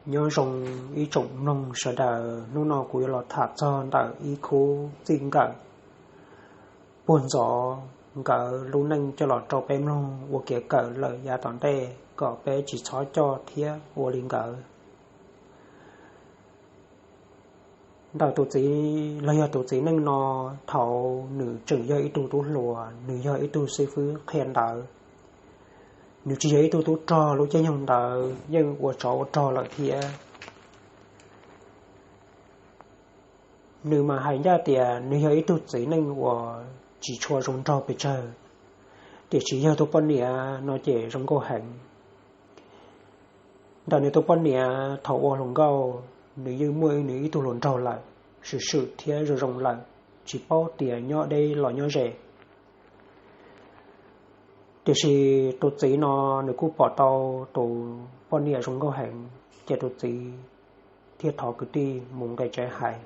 Nyob zoo ib tsoom mloog sawv daws, hnub no kuv yuav los tham txog ntawm ib khub txij nkawm puag ntxov, nkawd lub neej coj los rau peb mloog ua kev kawm lawm yav tom ntej kom peb tsis txhob coj thiab ua li nkawd. Ntawm tus txiv los yog tus txiv neej no, thaum nws tseem yog ib tug tub hluas, nws yog ib tug xib fwb qhia ntawv, nws tsis yog ib tug tub rog, lub caij nyoog ntawd yeej ua tsov ua rog lawm thiab. Nws mas hais ncaj tias nws yog ib tug txiv neej uas tsis tshua zoo nraug pes tsawg, tiam sis yog tus poj niam no ces zoo nkauj heev. Ntawm nws tus poj niam thaum ua hluas nkauj, nws yeej muaj nws ib tug hluas nraug lawm, swm swm thiab zoo zoo lawm, tsis paub tias nyob deb los nyob ze. Tiam sis tus txiv no nws kuj pom tau tus poj niam zoo nkauj heev, ces tus txiv thiaj thov kwv tij mus nqis tsev hais.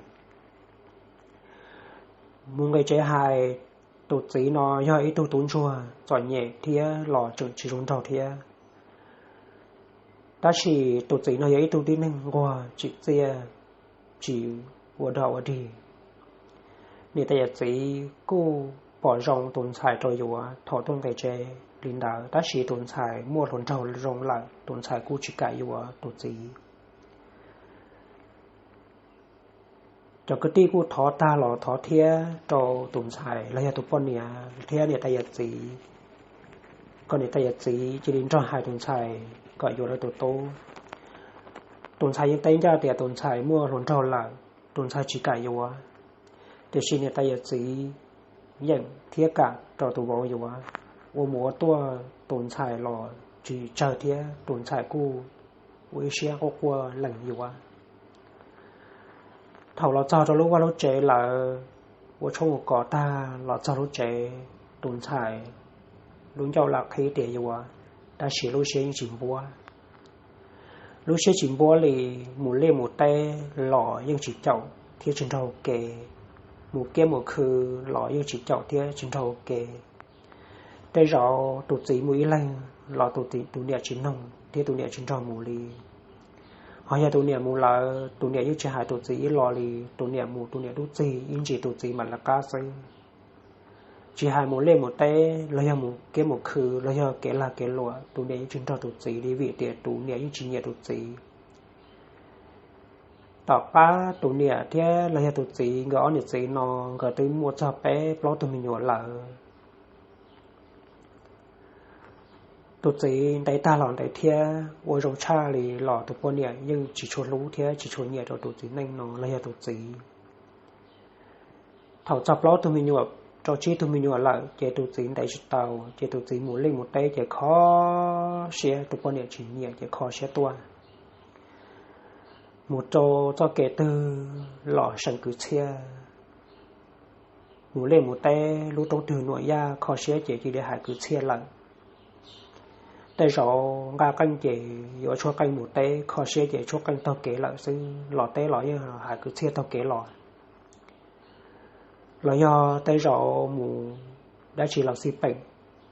Mus nqis tsev hais, tus txiv no yog ib tug tub ntsuag txom nyem thiab los tseem tsis zoo nraug thiab. Tab sis tus txiv no yog ib tug tib neeg nquag tsim txiaj, tsis ua dog ua dig. Niam tais yawm txiv kuj pom zoo tus ntxhais rau yuav thaum tuaj nqis tsev li ntawd, tab sis tus ntxhais muaj hluas nraug zoo lawm, tus ntxhais kuj tsis kam yuav tus txiv. Cov kwv tij kuj thov tag los thov thiab rau tus ntxhais los yog tus poj niam thiab niam tais yawm txiv, kom niam tais yawm txiv cia li nrog hais tus ntxhais kom yuav lawv tus tub. Tus ntxhais yeej teb ncaj tias tus ntxhais muaj hluas nraug lawm, tus ntxhais tsis kam yuav. Tiam sis niam tais yawm txiv yeem thiab kam rau tus vauv yuav. Ua mus ua tuaj tus ntxhais los tsis tsawg thiab tus ntxhais kuj ua ib siab quaj quaj lees yuav. Thaum los txog rau lub vaj lub tsev lawm, ua tshoob ua kos tag los txog lub tsev, tus ntxhais lub ncauj lam qhib tias yuav, tab sis lub siab yeej tsis npuab. Lub siab tsis npuab li, mus liaj mus teb los yeej tsis caum thiab tsis nrog kev, mus kiab mus khw los yeej tsis caum thiab tsis nrog kev. Tej zaum tus txiv mus ib leeg los tus niam tsis noog thiab tus niam tsis nrog mus li. Ho yog tus niam mus lawm, tus niam yeej tsis hais tus txiv ib los li, tus niam mus tus niam tub txig ib ntsis tus txiv mam lawv qab xwb. Tsis hais mus liaj mus teb los yog mus kiab mus khw los yog kev lag kev luam, tus niam yeej tsis nrog tus txiv li vim tias tus niam yeej tsis nyiam tus txiv. Tom qab tus niam thiab los yog tus txiv nkawd ob niam txiv no nkawd twb muaj txog peb plaub tug me nyuam lawm. Tus txiv ntev tag los ntev thiab ua zoo tshaj li los tus poj niam yeej tsis tshua hlub thiab tsis tshua nyiam rau tus txiv neej no los yog tus txiv. Thaum txog plaub tug me nyuam rau tsib tug me nyuam lawm ces tus txiv ntev tsis tau, ces tus txiv mus liaj mus teb ces kho siab, tus poj niam tsis nyiam ces kho siab tuaj. Mus rau txoj kev twg los seem kwv txhiaj, mus liaj mus teb lub roob twg nuam yaj kho siab ces cia li hais kwv txhiaj lawm. Tej zaum nqaj qeej ces yuav tshuab qeej mus teb, kho siab ces tshuab qeej taug kev lawm xwb, los teb los yeej hais kwv txhiaj taug kev los. Los yog tej zaum mus dab tsi los xij peem,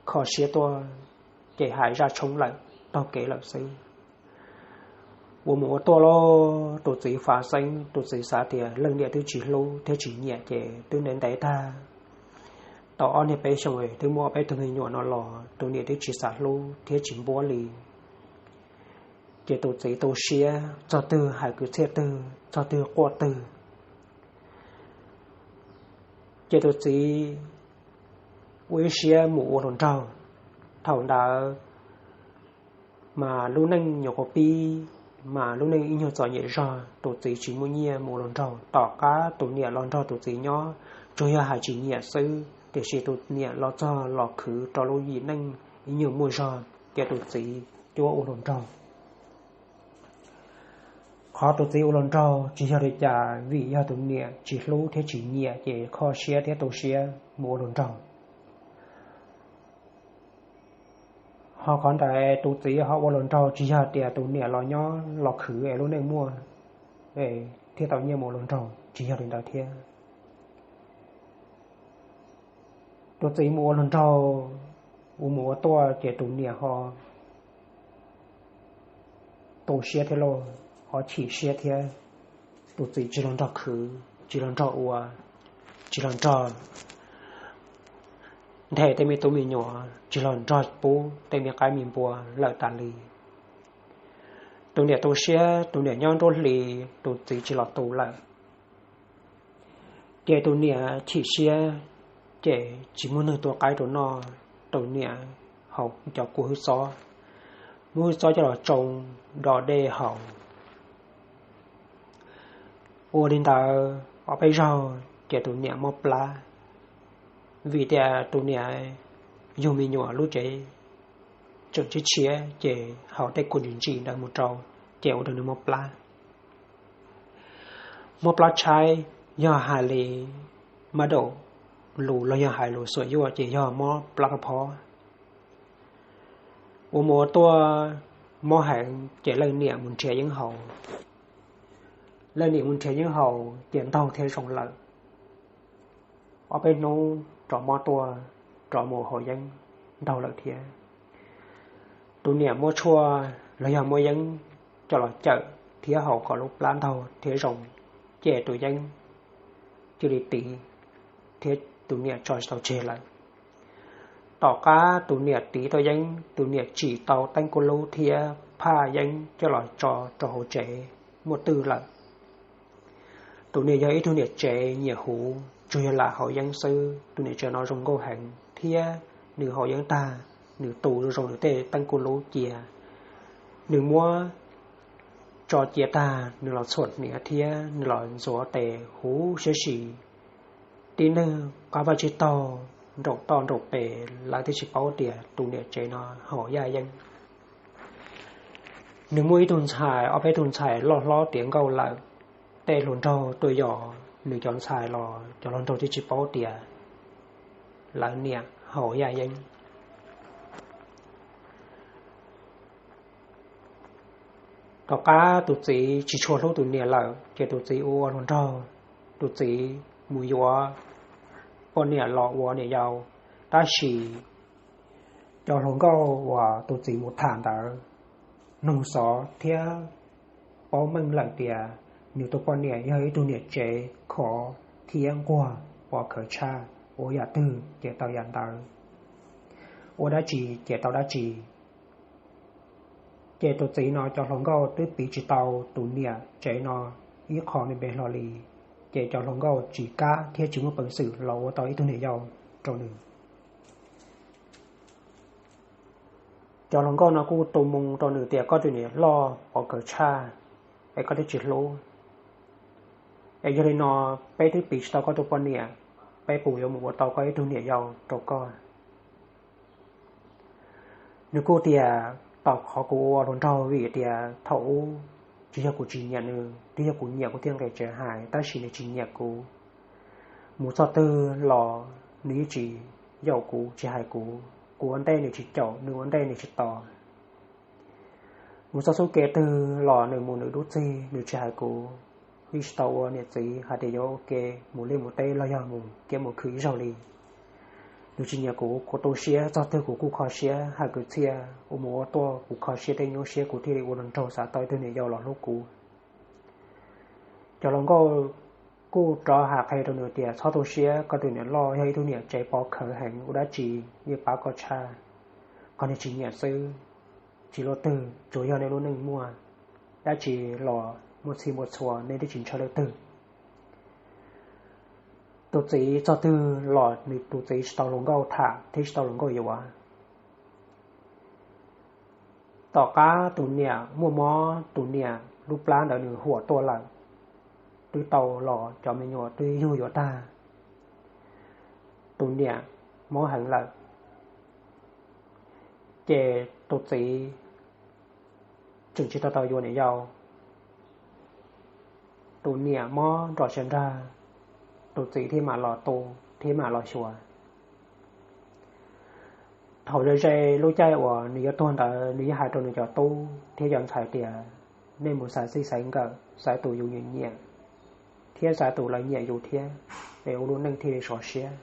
kho siab tuaj ces hais zaj tshoob lawm, taug kev lawm xwb. Ua mus ua tuaj los tus txiv fav xeeb, tus txiv xav tias leej niam twb tsis hlub thiab tsis nyiam ces twb ntev ntev tag, tau ob niag peb xyoos twb muaj peb tug me nyuam no los tus niam twb tsis xav hlub thiab tsis npuab li. Ces tus txiv tu siab, txog twg hais kwv txhiaj twg, txog twg quaj twg. Ces tus txiv ua ib siab mus ua hluas nraug. Thaum ntawd mas lub neej nyuam qhuav pib, mas lub neej ib nyuag txom nyem zog, tus txiv tsis muaj nyiaj mus ua hluas nraug. Tom qab tus niam los nrog tus txiv nyob, tsuas yog hais tsis nyiam xwb, tiam sis tus niam los txog los khwv rau lub yim neej ib nyuag muaj zog, ces tus txiv cuab ua hluas nraug. Qhov tus txiv ua hluas nraug tsis yog li cas, vim yog tus niam tsis hlub thiab tsis nyiam ces kho siab thiab tu siab mus ua hluas nraug. Ho qhov ntawd tus txiv ho ua hluas nraug tsis yog tias tus niam los nyob los khwv es lub neej muaj thiaj tau nyiaj mus ua hluas nraug, tsis yog li ntawd thiab. Tus txiv mus ua hluas nraug, ua mus ua tuaj ces tus niam ho tu siab thiab lauj. Pov chim siab thiab, tus txiv tsis los nrog khwv, tsis los nrog ua, tsis los nrog nthe tej me tub me nyuam, tsis los nrog pub tej me qaib me npua lawm tas li. Tus niam tu siab, tus niam nyob nruab hlis, tus txiv tsis los tu lawm. Ces tus niam chim siab, ces tsis muaj neeg tua qaib rau noj, tus niam haus cov kua hwj txob, muab hwj txob coj los tsoo do dej haus. Ua li ntawd ob peb zaug ces tus niam mob plab, vim tias tus niam yug me nyuam lub tsev tseem tshiab tshiab, ces haus tej kua ntsim ntsim ntawd mus rau, ces ua rau nws mob plab. Mob plab tshaib, yog hais li mab daum lus los yog hais lus xuam yuaj ces yog mob plab rau phob. Ua mus ua tuaj mob heev ces leej niam mus nrhiav yeeb haus. Leej niam mus nrhiav yeeb haus ces ntaug thiab zoo lawm. Ob peb hnub rov mob tuaj, rov mus haus yeeb, ntaug lawm thiab. Tus niam muab tshuaj los yog muab yeeb coj los cawm thiab haus kom lub plab ntaug thiab zoo, ces tus yeeb cia li tiv, thiab tus niam tso tsis tau tseg lawm. Tom qab tus niam tiv tau yeeb, tus niam tsim tau teeb kuj lub thiab phaj yeeb coj los tso rau hauv tsev, muaj twj lawm. Tus niam yog ib tug niam tsev nyiam huv, tsuas yog lam haus yeeb xwb. Tus niam tsev no zoo nkauj heev thiab nws haus yeeb tag, nws tu zoo zoo nws tej teeb kuj lub cia, nws muab tso cia tag, nws los txhuam hniav thiab nws los ntxuav tes huv siab si. Tib neeg qab vaj tsib taug, nraum toj nraum pes, lawv twb tsis paub tias tus niam tsev no haus yaj yeeb. Nws muaj ib tug ntxhais, ob peb tug ntxhais loj hlob tiav nkauj lawm, tej hluas nraug tuaj yos nws cov ntxhais los cov hluas nraug twb tsis paub tias lawv niam haus yaj yeeb. Tom qab tus txiv tsis tshua hlub tus niam lawm ces tus txiv ua ua hluas nraug, tus txiv mus yuav poj niam los ua niam yau. Tab sis cov hluas nkauj uas tus txiv mus tham ntawd nug xov thiab paub meej lawm tias nws tus poj niam yog ib tug niam tsev khov thiab nquag, pov khawv tshaj, ua yam twg ces tau yam ntawd, ua dab tsi ces tau dab tsi. Ces tus txiv no cov hluas nkauj twb piv tsis tau tus niam tsev no ib qho me me hlo li, ces cov hluas nkauj tsis kam thiab tsis muaj peev xwm los ua tau ib tug niam yau rau nws. Cov hluas nkauj no kuj tu moo rau nws tias koj tus niam loj pov khawv tshaj, es koj twb tsis hlub, es yog li no peb twb piv tsis tau koj tus poj niam, peb puas yuav mus ua tau koj ib tug niam yau rau koj? Nws kuj tias, tom qhov kuv ua hluas nraug vim tias thaum ub tsis yog kuv tsis nyiam nws, twb yog kuv nyiam kuv thiaj nqis tsev hais, tab sis nws tsis nyiam kuv. Mus txog twg los nws yeej tsis yaum kuv, tsis hais kuv, kuv ua ntej nws tsis caum, nws ua ntej nws tsis tos. Mus txog xub kev twg los nws mus nws dub txig, nws tsis hais kuv. Yeej tsis tau ua niam txiv hais tias yuav ua ke mus liaj mus teb los yog mus kiab mus khw ib zaug li. Nws tsis nyiam kuv, kuv tu siab, txog twg kuv kuj kho siab, hais kwv txhiaj ua mus ua tuaj kuv kho siab thiab nyuaj siab kuv thiaj li ua hluas nraug xav tau ib tug niam yau los hlub kuv. Cov hluas nkauj kuj rov hais qhia rau nws tias txhob tu siab, koj tus niam loj yog ib tug niam tsev pov khawv heev, ua dab tsi yeej pab koj tshaj. Qhov nws tsis nyiam xwb, tsis luaj twg, tsuas yog nej lub neej muaj dab tsi los muaj txhij muaj txhua, nej twb tsis ntshaw leej twg. Tus txiv txog twg los nws tus txiv tsis tau hluas nkauj tham thiab tsis tau hluas nkauj yuav. Tom qab tus niam muaj mob, tus niam lub plab ntawd nws huam tuaj lawm, twb tau los cov me nyuam twb yug yuav tag, tus niam mob heev lawm, ces tus txiv tseem tsis tau tau yuav niam yau. Tus niam mob nrov siav nrag, tus txiv thiaj mam los tu, thiaj mam los xyuas. Thaum ze ze lub caij uas nws yuav tuag ntawd, nws yeej hais rau nws cov tub thiab cov ntxhais tias, nej mus xaiv txij xaiv nkawm, xaiv tus yus nyiam nyiam thiab xaiv tus lawv nyiam yus thiab, es ua lub neej thiaj li sov siab.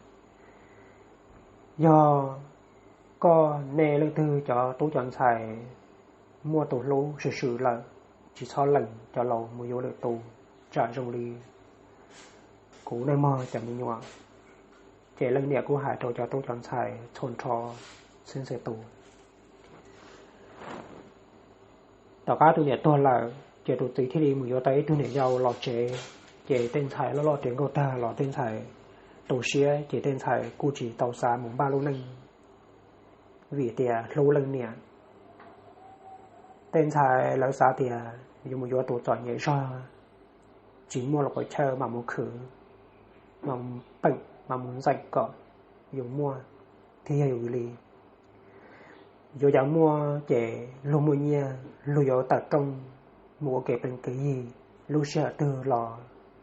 Yog koj nej leej twg cov tub cov ntxhais muaj tus hlub swm swm lawm, tsis txhob lees cov laus mus yuav lwm tus, tsam zoo li kuv noj mog cov me nyuam. Ces leej niam kuj hais rau cov tub cov ntxhais txhua nrho xeeb txhua tus. Tom qab tus niam tuag lawm ces tus txiv thiaj li mus yuav tau ib tug niam yau los tsev. Ces tej ntxhais loj loj tiav nkauj tag los tej ntxhais tu siab, ces tej ntxhais kuj tsis tau xav mus npaj lub neej vim tias hlub leej niam. Tej ntxhais lawv xav tias yuav mus yuav tus txom nyem zog, tsis muaj lub qhov chaw mam mus khwv, mam mus peem, mam mus ntxeem kom yus muaj thiab yog yus li. Yuav cov muaj ces luag muaj nyiaj, luag yuav tawm rooj mus ua kev plees kev yig, lub sij hawm twg los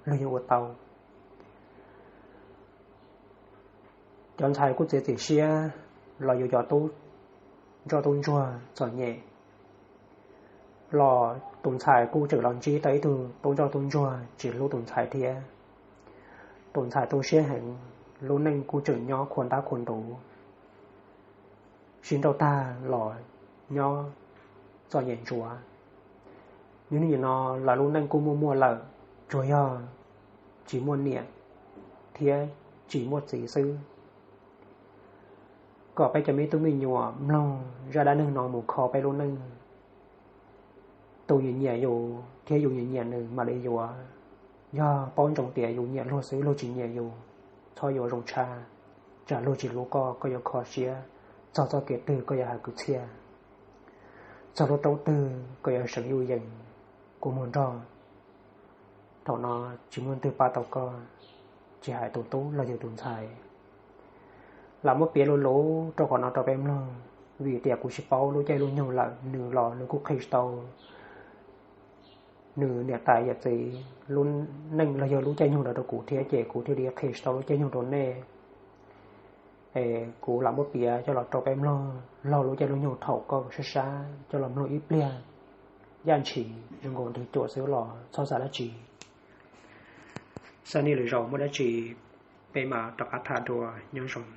luag yeej ua tau. Cov ntxhais kuj txiav txim siab los yuav cov tub ntsoj tub ntsuag txom nyem, los tus ntxhais kuj tseem los ntsib tau ib tug tub ntsoj tub ntsuag tsis hlub tus ntxhais thiab. Tus ntxhais tu siab heev, lub neej kuj tseem nyob khuam ntab khuam ntuv, sib nrauj tag los nyob txom nyem ntsuav. Nim no lawv lub neej kuj muaj muaj lawm, tsuas yog tsis muaj niam thiab tsis muaj txiv xwb. Kom peb cov me tub me nyuam mloog zaj dab neeg no mus kho peb lub neej. Tus nyiam nyiam yus thiab yus nyiam nyiam nws mam li yuav. Yog paub ntsoov tias yus nyiam luag xwb, luag tsis nyiam yus, txhob yuav zoo tshaj. Tsam luag tsis hlub koj, koj yuav kho siab, txog txoj kev twg koj yuav hais kwv txhiaj, txog lub roob twg koj yuav seev yuj yees. Kua muag nrog, thaum no tsis muaj leej twg pab tau koj, tsis hais tus tub los yog tus ntxhais. Lam muab piav lus lus rau qhov no rau peb mloog, vim tias kuv tsis paub lub caij lub nyoog lawm, nws los nws kuj qhia tsis tau nws niam tais yawm txiv lub neej los yog lub caij nyoog rau kuv thiab, ces kuv thiaj li qhia tsis tau lub caij nyoog rau nej. Es kuv lam muab piav coj los rau peb mloog, laug lub caij lub nyoog thaum koj sab sab coj los mloog ib pliag, yaj ntshis zoo nkaus nrog cuam xwb los txhob xav dab tsi. Xav nej lwm zaus muaj dab tsi peb mam rov qab tham dua, nyob zoo.